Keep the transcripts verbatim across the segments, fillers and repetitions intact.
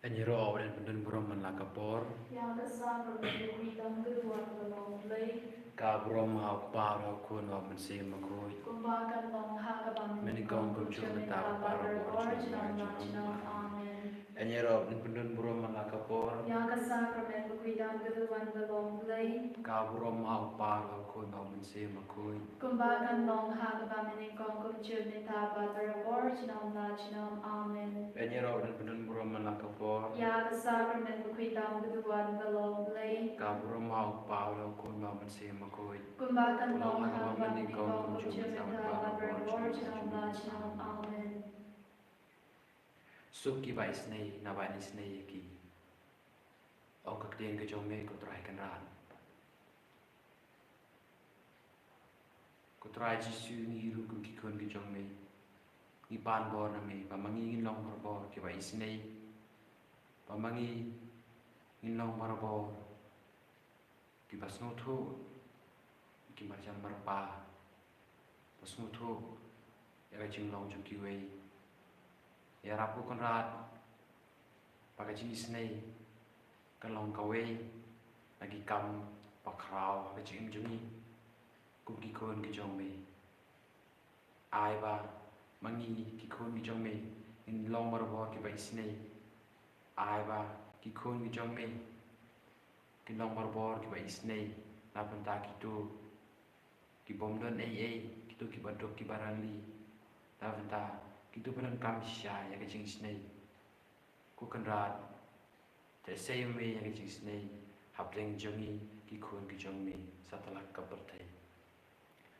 Ngi ïaroh ban pyndon burom man la ka por. Ïa ka sakrament bakhuid tam ka duwan ka long Blei. Ka burom ha u Kpa, ha u Khun, ha u Mynsiem Bakhuid. Kumba kan long ha kaba mynnyngkong, kumjuh mynta, bad barabor, junom la junom. Amen. Ngi ïaroh ban pyndon burom man la ka por. Ïa ka sakrament bakhuid tam ka duwan ka long Blei. Ka burom ha u Kpa, ha u Khun, ha u Mynsiem Bakhuid. Kumba kan long ha kaba mynnyngkong, kumjuh mynta, bad barabor, junom la junom. Amen. Ngi ïaroh ban pyndon burom man la ka por. Ïa ka sakrament bakhuid tam ka duwan ka long Blei. Ka burom ha u Kpa, ha u Khun, ha u Mynsiem Bakhuid. Kumba kan long ha kaba mynnyngkong, kumjuh mynta, bad barabor, junom la junom. Amen. Suk kiba isynei naba ngi isynei ïa ki, ong ka ktien ka jong me, ko Trai Kynrad. Ko Trai Jisu, ngi ruh kum ki khun ki jong me, ngi pan bor na me ba ma ngi ngin long barabor kiba isynei, ba ma ngi ngin long barabor kiba sngewthuh ïa ki marjan marpa, ba sngewthuh ïa ka jinglong jong kiwei. Ïarap, ko Kynrad, ba ka jingisynei kan long kawei na ki kam bakhraw ha ka jingim jong ngi kum ki khun ki jong me. Ai ba ma ngi ki khun ki jong me ngin long barabor kiba isynei. Ai ba ki khun ki jong me kin long barabor kiba isynei na bynta kito ki bym don ei ei, kito kiba duk kiba rangli, na bynta kito ba donkam shisha ïa ka jingisynei. Ko Kynrad, te sei me ïa ka jingisynei hapdeng jong ngi ki khun ki jong me satlak ka pyrthei.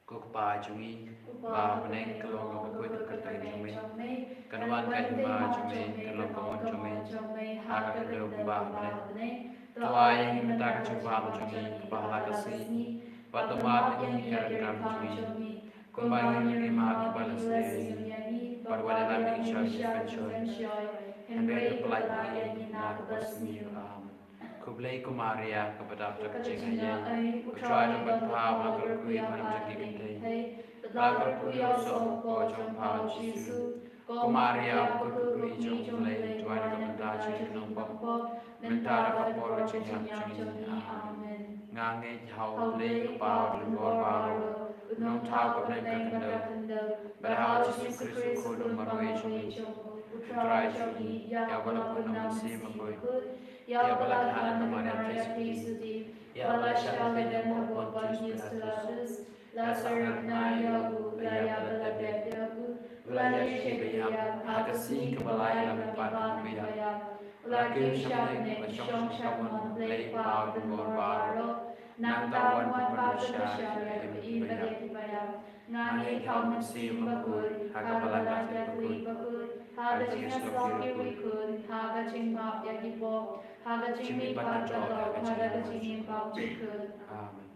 Ko Kpa jong ngi ba ha bneng, ka long ka bakhuid ka kyrteng jong me. Kan wan ka hima jong me, kan long ka mon jong me ha ka khyndew kumba ha bneng. To ai ïa ngi mynta ka jingbam jong ngi kaba ha la ka sngi, bad to map ïa ngi ki ryngkat jong ngi, kumba ngi map ïa kiba la sngewsih ïa ngi. Bad wat ïalam ïa ngi sha ka jingpynshoi, hynrei to pyllait ïa ngi na kaba sniew. Amen. Khublei ko Maria, kaba dap da ka jingaiei, U Trai u don bad pha, ba la kyrkhu ïa pha na ki kynthei, ba la kyrkhu ïa u soh u kpoh jong pha u Jisu. Ko Maria, bakhuid bakhuid jong U Blei, duwai na ka bynta jong ngi ki nongpop, mynta bad ka por ka jingïap jong ngi. Amen. Nga ngeit ha U Blei, U Kpa u don bor baroh, u nongthaw ka bneng ka khyndew, bad ha U Jisu Khrist u Khun u marwei jong ngi, U Trai jong ngi, ïa uba la pun na U Mynsiem Bakhuid, ïa uba la kha na ka Maria Theisotti, ïa uba la shah ha kynthei ha u Pontius Pilatus, la sahnarphna ïa u, la ïap bad la beh ïa u, u la ïaid sha kaba ïap, ha ka sngi kaba lai u la mihpat na kiba ïap, u la kiew sha bneng, u la shong sha ka mon U Blei U Kpa u don bor baroh, nangta un wan ban pynbishar ïa kiba im bad ïa kiba ïap. Nga ngeit ha U Mynsiem Bakhuid, ha ka Balang Katholik bakhuid, ha ka jingïasyllok ki riewkhuid, ha ka jingmap ïa ki pop, ha ka jingmihpat ka doh, ha ka jingim baphriang. Amen.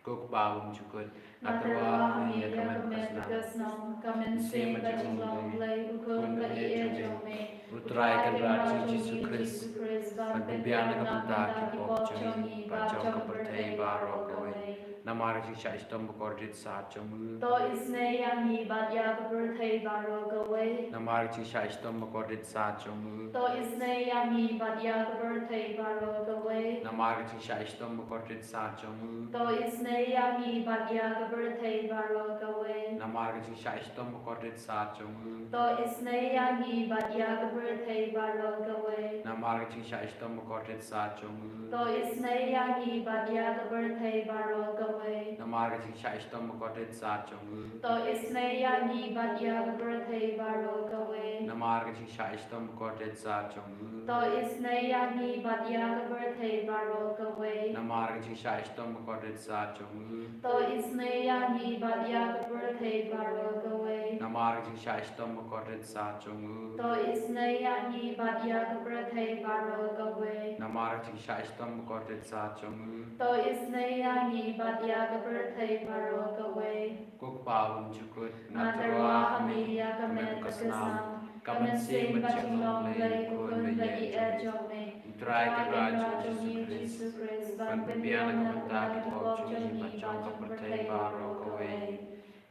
Ko Kpa bymjukut, nga tyrwa ha me ïa ka met bad ka snam, ka mynsiem bad ka jinglong U Blei, U Khun bad U Ïeit jong me, U Trai Kynrad jong ngi Jisu Khrist, ban pynbiang na ka bynta ki pop jong ngi bad jong ka pyrthei baroh kawei. Namar ka jingshah shitom bakordit sat jong u, to isynei ïa ngi bad ïa ka pyrthei baroh kawei. Namar ka jingshah shitom bakordit sat jong u, to isynei ïa ngi bad ïa ka pyrthei baroh kawei. Namar ka jingshah shitom bakordit sat jong u, to isynei ïa ngi bad ïa ka pyrthei baroh kawei. Namar ka jingshah shitom bakordit sat jong u, to isynei ïa ngi bad ïa ka pyrthei baroh kawei. Namar ka jingshah shitom bakordit sat jong u, to isynei ïa ngi bad ïa ka pyrthei baroh kawei. Namar ka jingshah shitom bakordit sat jong u, to isynei ïa ngi bad ïa ka pyrthei baroh kawei. Namar ka jingshah shitom bakordit sat jong u, to isynei ïa ngi bad ïa ka pyrthei baroh kawei. Namar ka jingshah shitom bakordit sat jong u, to isynei ïa ngi bad ïa ka pyrthei baroh kawei. Namar ka jingshah shitom bakordit sat jong u, to isynei ïa ngi bad ïa ka pyrthei baroh kawei. Namar ka jingshah shitom bakordit sat jong u, to isynei ïa ngi bad ïa ka pyrthei baroh kawei. Ko Kpa bymjukut, nga tyrwa ha me ïa ka met bad ka snam, ka mynsiem bad ka jinglong U Blei, U Khun bad U Ïeit jong me, U Trai Kynrad jong ngi Jisu Khrist, ban pynbiang na ka bynta ki pop jong ngi bad jong ka pyrthei baroh kawei.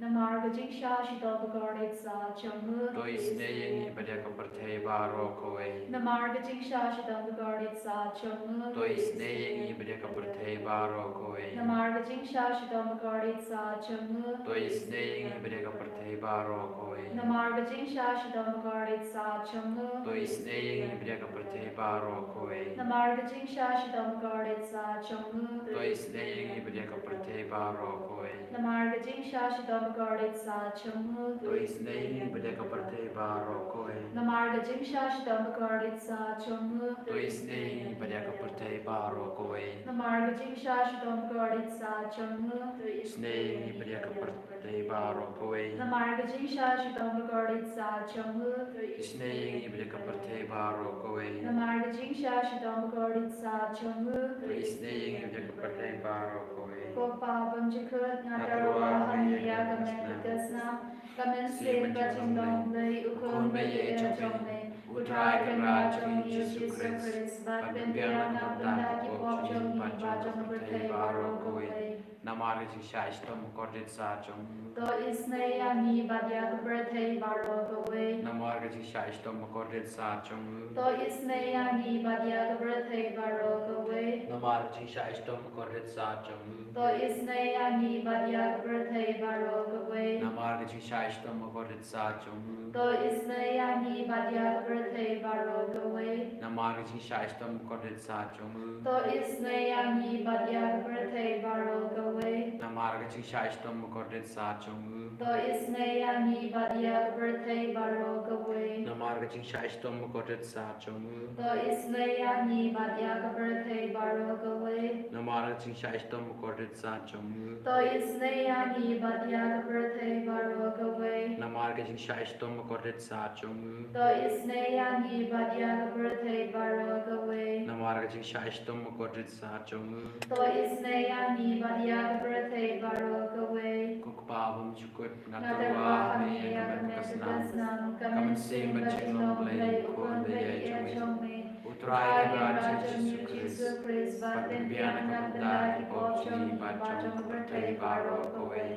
Namar ka jingshah shitom bakordit sah jong u. To isynei ïa ngi bad ïa ka pyrthei baroh kawei. Namar ka jingshah shitom bakordit sah jong u. To isynei ïa ngi bad ïa ka pyrthei baroh kawei. Namar ka jingshah shitom bakordit sah jong u. To isynei ïa ngi bad ïa ka pyrthei baroh kawei. Namar ka jingshah shitom bakordit sah jong u. To isynei ïa ngi bad ïa ka pyrthei baroh kawei. Namar ka jingshah shitom bakordit sah jong u. To isynei ïa ngi bad ïa ka pyrthei baroh kawei. Namar ka jingshah shitom bakordit sah jong u. To isynei ïa ngi bad ïa ka pyrthei baroh kawei. Namar ka jingshah shitom bakordit sah jong u. To isynei ïa ngi bad ïa ka pyrthei baroh kawei. Namar ka jingshah shitom bakordit sah jong u. To isynei ïa ngi bad ïa ka pyrthei baroh kawei. Namar ka jingshah shitom bakordit sah jong u. To isynei ïa ngi bad ïa ka pyrthei baroh kawei. Namar ka jingshah shitom bakordit sah jong u. To isynei ïa ngi bad ïa ka pyrthei baroh kawei. Ko Pa bymjukut, nga tyrwa ha me ïa ka met bad ka snam, ka mynsiem bad jinglong Blei, u Khun baïeit jong me, U Trai Kynrad jong ngi Jisu Khrist, ban pynbiang na ka bynta ki pop jong ngi bad jong ka pyrthei baroh kawei. Namar ka jingshah shitom bakordit sah jong u. To isynei ïa ngi bad ïa ka pyrthei baroh kawei. Namar ka jingshah shitom bakordit sah jong u. To isynei ïa ngi bad ïa ka pyrthei baroh kawei. Namar ka jingshah shitom bakordit sah jong u. To isynei ïa ngi bad ïa ka pyrthei baroh kawei. Namar ka jingshah shitom bakordit sah jong u. To isynei ïa ngi bad ïa ka pyrthei baroh kawei. Namar ka jingshah shitom bakordit sah jong u. To isynei ïa ngi bad ïa ka pyrthei baroh kawei. Namar ka jingshah shitom bakordit sah jong u. To isynei ïa ngi bad ïa ka pyrthei baroh kawei. Namar ka jingshah shitom bakordit sah jong u. To isynei ïa ngi bad ïa ka pyrthei baroh kawei. Namar ka jingshah shitom bakordit sah jong u. To isynei ïa ngi bad ïa ka pyrthei baroh kawei. Namar ka jingshah shitom bakordit sah jong u. To isynei ïa ngi bad ïa ka pyrthei baroh kawei. Namar ka jingshah shitom bakordit sah jong u. To isynei ïa ngi bad ïa ka pyrthei baroh kawei. Ko Kpa bymjukut, nga tyrwa ha me ïa ka met bad ka snam, ka mynsiem bad jinglong Blei, u Khun baïeit jong me, U Trai Kynrad jong ngi Jisu Khrist, ban pynbiang na ka bynta ki pop jong ngi bad jong ka pyrthei baroh kawei.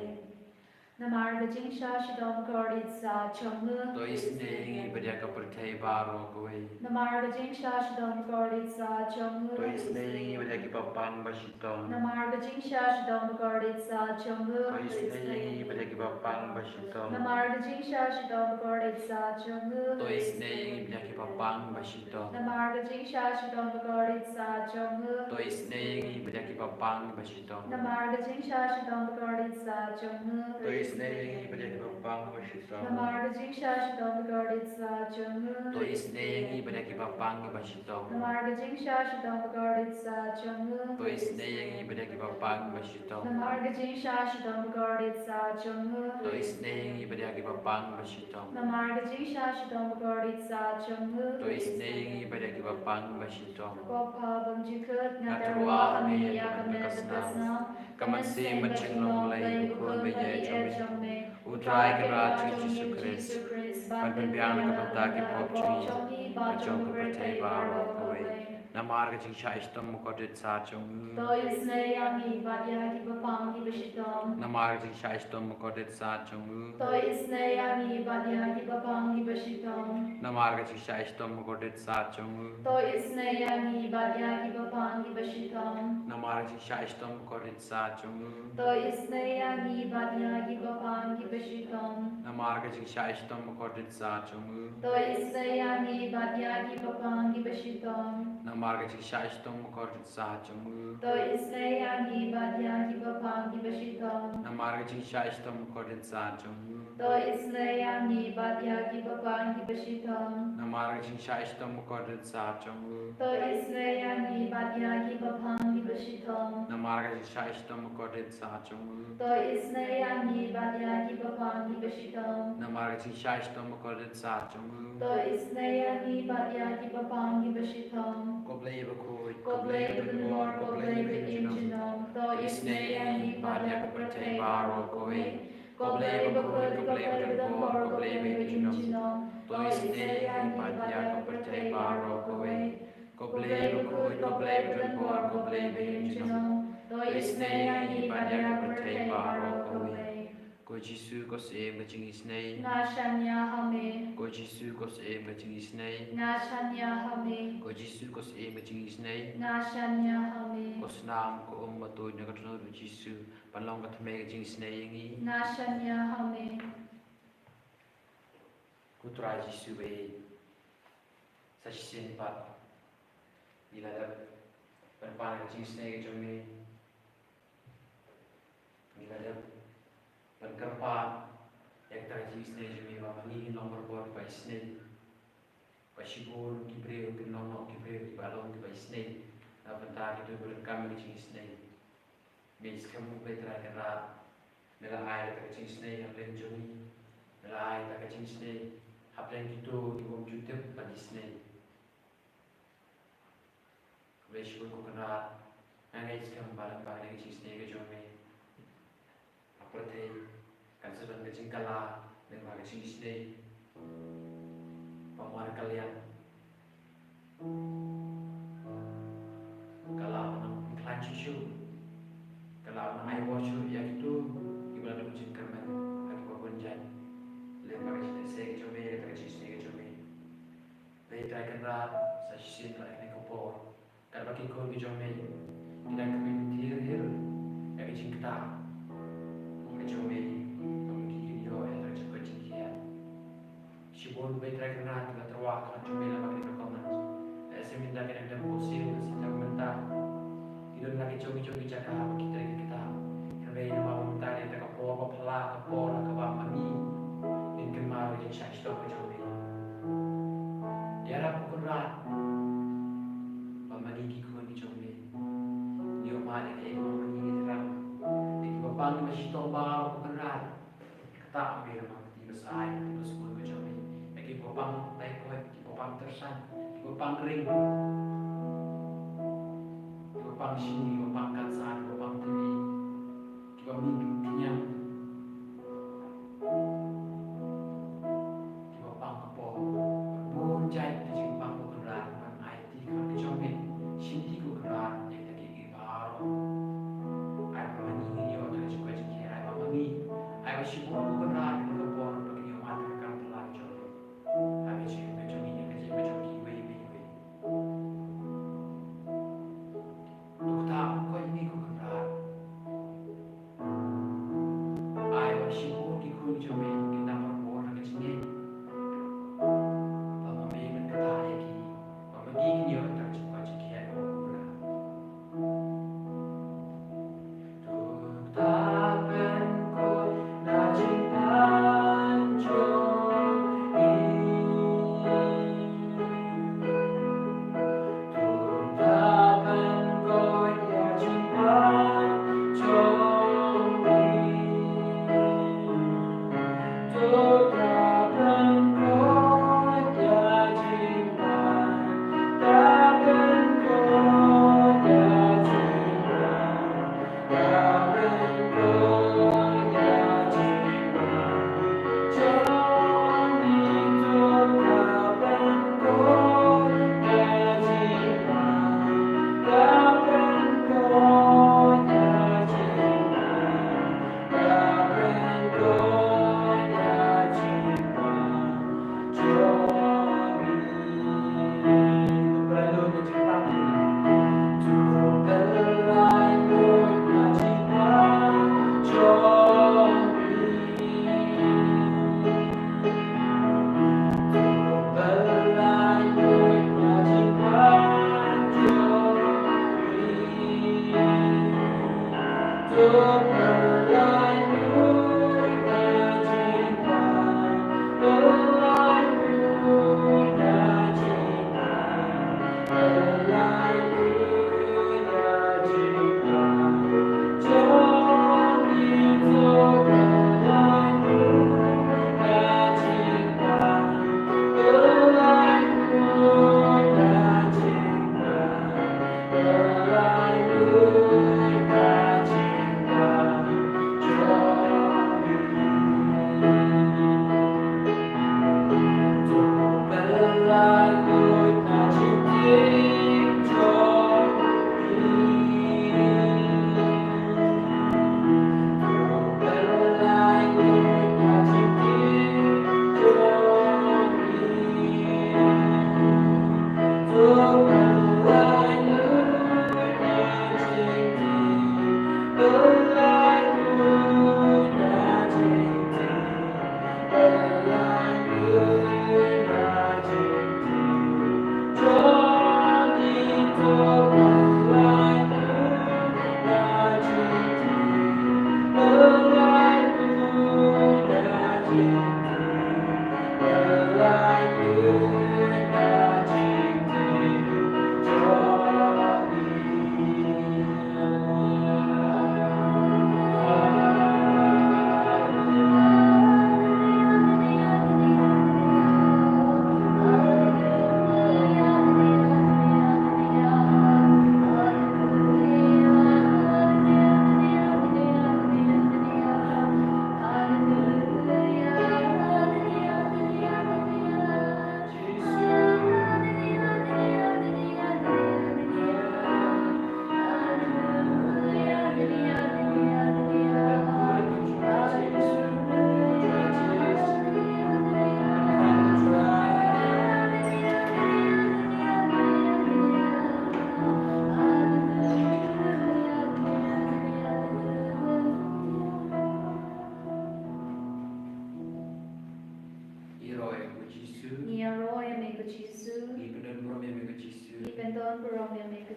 Namar ka jingshah shitom bakordit sah jong u. To isynei ïa ngi bad ïa ka pyrthei baroh kawei. Namar ka jingshah shitom bakordit sah jong u. To isynei ïa ngi bad ïa ki bapang bashitom. Namar ka jingshah shitom bakordit sah jong u. To isynei ïa ngi bad ïa ki bapang bashitom. Namar ka jingshah shitom bakordit sah jong u. To isynei ïa ngi bad ïa ki bapang bashitom. Namar ka jingshah shitom bakordit sah jong u. To isynei ïa ngi bad ïa ki bapang bashitom. Namar ka jingshah shitom bakordit sah jong u. To isynei ïa ngi bad ïa ki bapang bashitom. Namar ka jingshah shitom bakordit sah jong u. To isynei ïa ngi bad ïa ki bapang bashitom. Namar ka jingshah shitom bakordit sah jong u. To isynei ïa ngi bad ïa ki bapang bashitom. Namar ka jingshah shitom bakordit sah jong u. To isynei ïa ngi bad ïa ki bapang bashitom. Namar ka jingshah shitom bakordit sah jong u. To isynei ïa ngi bad ïa ki bapang bashitom. Ko Pa bymjukut, nga tyrwa ha me ïa ka met bad ka snam, ka mynsiem bad jinglong Blei, u Khun baïeit jong me, U Trai Kynrad jong ngi Jisu Khrist, ban pynbiang na ka bynta ki pop jong ngi bad jong ka pyrthei baroh kawei. Namar ka jingshah shitom bakordit sah jong u. To isynei ïa ngi bad ïa ki bapang kiba shitom. Namar ka jingshah shitom bakordit sah jong u. To isynei ïa ngi bad ïa ki bapang kiba shitom. Namar ka jingshah shitom bakordit sah jong u. To isynei ïa ngi bad ïa ki bapang kiba shitom. Namar ka jingshah shitom bakordit sah jong u. To isynei ïa ngi bad ïa ki bapang kiba shitom. Namar ka jingshah shitom bakordit sah jong u. To isynei ïa ngi bad ïa ki bapang kiba shitom. Namar ka jingshah shitom bakordit sah jong u. To isynei ïa ngi bad ïa ki bapang kiba shitom. Namar ka jingshah shitom bakordit sah jong u. To isynei ïa ngi bad ïa ki bapang kiba shitom. Namar ka jingshah shitom bakordit sah jong u. To isynei ïa ngi bad ïa ki bapang kiba shitom. Namar ka jingshah shitom bakordit sah jong u. To isynei ïa ngi bad ïa ki bapang kiba shitom. Namar ka jingshah shitom bakordit sah jong u. To isynei ïa ngi bad ïa ki bapang kiba shitom. Ko Blei bakhuid, ko Blei badonbor, ko Blei baïeit junom, to isynei ïa ngi bad ïa ka pyrthei baroh kawei. Ko Blei bakhuid, ko Blei badonbor, ko Blei baïeit junom, to isynei ïa ngi bad ïa ka pyrthei baroh kawei. Ko Blei bakhuid, ko Blei badonbor, ko Blei baïeit junom, to isynei ïa ngi bad ïa ka pyrthei baroh kawei. Ko Jisu, ko Syiem ka jingisynei. Nga shaniah ha me. Ko Jisu, ko Syiem ka jingisynei. Nga shaniah ha me. Ko Jisu, ko Syiem ka jingisynei. Nga shaniah ha me. Ko snam, ko um ba tuid na ka tnat u Jisu, ban long ka thymmei ka jingisynei ïa ngi. Nga shaniah ha me. Ko Trai Jisu baieit, sa shisien pat ngi la dep ban pan ka jingisynei ka jong me. Ngi la dep ban kyrpad ïa kata ka jingisynei jong me, ba ma ngi ngin long barabor kiba isynei. Ba shibun ki briew kin long noh ki briew kiba long kiba isynei na ka bynta kito kiba donkam ïa ka jingisynei. Ngi skhem, ko Blei Trai Kynrad, me la ai kata ka jingisynei hapdeng jong ngi. Me la ai kata ka jingisynei hapdeng kito ki bym ju tip ban isynei. Khublei shibun, ko Kynrad. Nga ngeit skhem ba lyngba kane ka jingisynei ka jong me, ka pyrthei kan sa don ka jingkylla lyngba ka jingisynei. Ba mar ka liang, ka la ban nang pynkhlaiñ shuh shuh, ka la ban nang ai bor shuh ïa kito kiba la don jingkyrmen ha kiba bun jait. Lyngba ka jinglehse ka jong me, ka jingisynei ka jong me, Blei Trai Kynrad, sa shisien pat ha kane ka por, katba ki khun ki jong me ki dang kyrmen thier thier ïa ka jingktah ka jong me, ba ma ki kin ïoh ïa ka jingkoit jingkhiah. Shibun, Blei Trai Kynrad, ki la tyrwa ha ka khmat jong me lyngba kane ka comment. Lehse mynta ki dang dem bun sien, lehse mynta ki don la ki jong ki jong ki jaka ba ki trei ki ktah. Hynrei namar ba mynta ka dei ka por ba phylla, ka por ha kaba ma ngi ngin kynmaw ïa ka jingshah shitom ka jong me. Ïarap, ko Kynrad, ba ma ngi ki khun ki jong me ngin ïoh mad ïa kaei kaba ma ngi ngi thrang. Ïa kiba pang kiba shitom baroh, ko Kynrad, ktah me lyngba ka kti ba shai, ka kti ba sngewbha ka jong me. Ïa kiba pang typhoid, kiba pang tyrsan, kiba pang ring, kiba pang shini, kiba pang kansar, kiba pang T B, kiba mih khñiang, kiba pang kpoh, bun jait ki jingpang, ko Kynrad, ban ai kti ka jong me, shim kti, ko Kynrad, ïa kita kiei kiei baroh. Ai ba ma ngi ngin ïoh ïa ka jingkoit jingkhiah, ai ba ma ngi, ai ba shibun, ko Kynrad, ïa ka bor ba kin ïoh mad ïa ka kam phylla ka jong me. Ai ba jingim ka jong ngi, ïa ka jingim ka jong kiwei kiwei. To ktah, ko Kynrad, ko Kynrad. Ai ba shibun ki khun jong me kin nang barabor ha ka jingngeit, ba ma me men ktah ïa ki, ba ma ki kin ïoh ïa ka jingkoit jingkhiah kaba pura. To ktah, ko Kynrad, na jingpang jong ngi.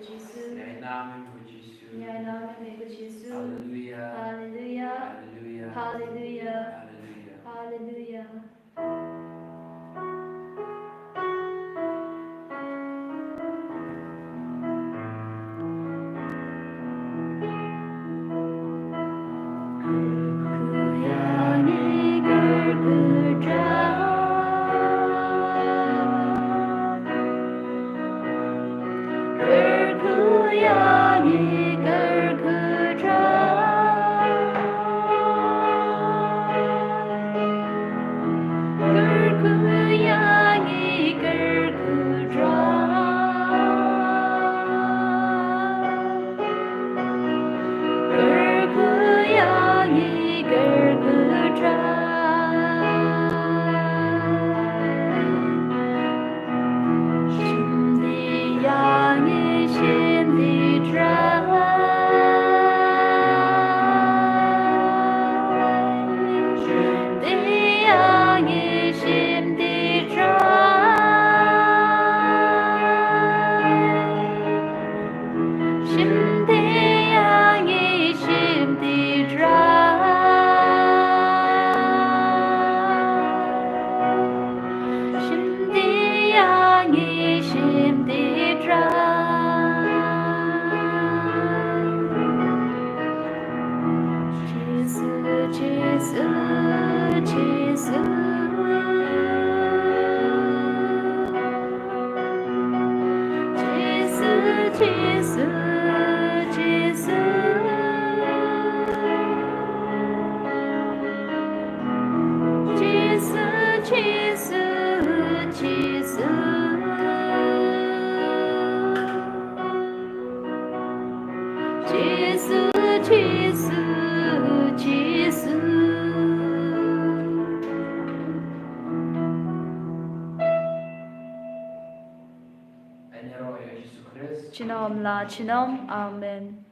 Jisu. Ïainam ïa me ko Jisu. Ïainam ïa me ko Jisu. Haleluia. Haleluia. Haleluia. Haleluia. Haleluia. Haleluia. Junom la junom. Amen.